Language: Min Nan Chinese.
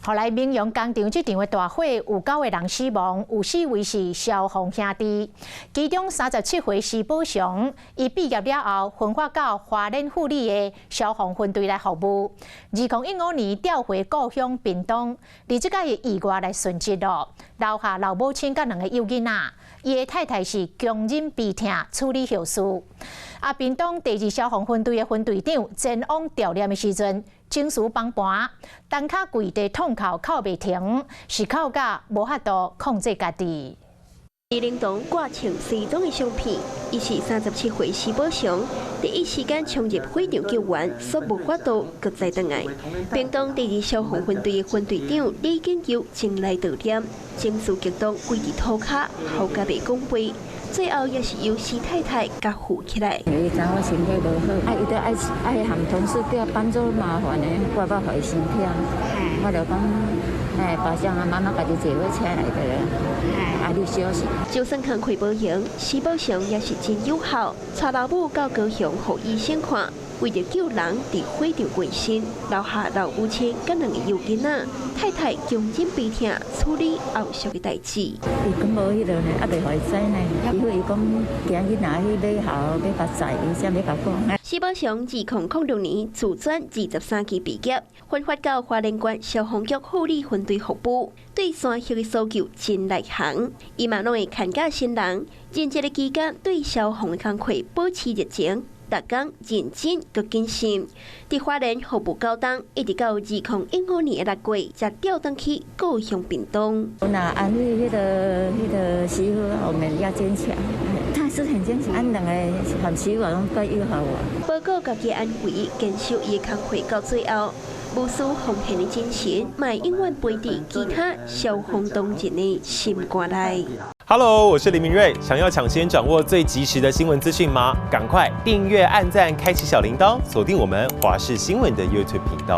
後來明陽工廠這場的大火有九個人死亡，有四位是消防兄弟，其中37歲施寶祥，伊畢業了後分發到花蓮富里的消防分隊來服務。2015年調回故鄉屏東，佇這擺的意外來殉職咯，留下老母親佮兩個幼囡仔。伊的太太是強忍悲痛處理後事。啊，屏東第二消防分隊的分隊長前往調驗的時陣，情緒崩盤，單跤跪地痛哭，哭袂停，是哭甲無法度控制家己。佇靈堂掛穿西裝的相片，伊是37歲施寶祥，第一時間衝入火場救援，煞無法度閣再轉來。屏東第二消防分隊的分隊長李景佑前來悼念，情緒激動，跪佇塗跤，哭甲袂講話，最後也是由施太太共扶起來。伊知我身體無好，啊，伊都愛愛和同事叫搬做麻煩的，我捌予伊心疼，我就講，哎，巴掌啊，媽媽家己坐火車來的，啊，你休息。就算工課無閒，施寶祥也是真友好，帶老母到高雄予醫生看，為著救人佇火場過身，留下老母親佮兩個幼囡仔，太太強忍悲痛處理後續的代誌。伊講無彼落呢，猶未予伊知呢。伊伊講今日若去買校欲共載，伊才欲共講。施寶祥2006年自專23期畢業，分發到花蓮縣消防局富里分隊服務，對山域的搜救真內行。伊嘛攏會牽教新人，任職的期間對消防的工課保持熱情，逐工認真閣謹慎。佇花蓮服務9冬，一直到2015年的6月，才調轉去故鄉屏東。那安慰彼個師傅，我們要堅強。他是很堅強，𪜶兩個和師傅攏夠友好啊。報告家己安慰，堅守伊的工課到最後，無私奉獻的精神，嘛會永遠陪佇其他消防同仁的心肝內。 Hello，我是林明瑞，想要搶先掌握最及時的新聞資訊嗎？趕快訂閱、按讚、開啟小鈴鐺，鎖定我們華視新聞的 YouTube 頻道。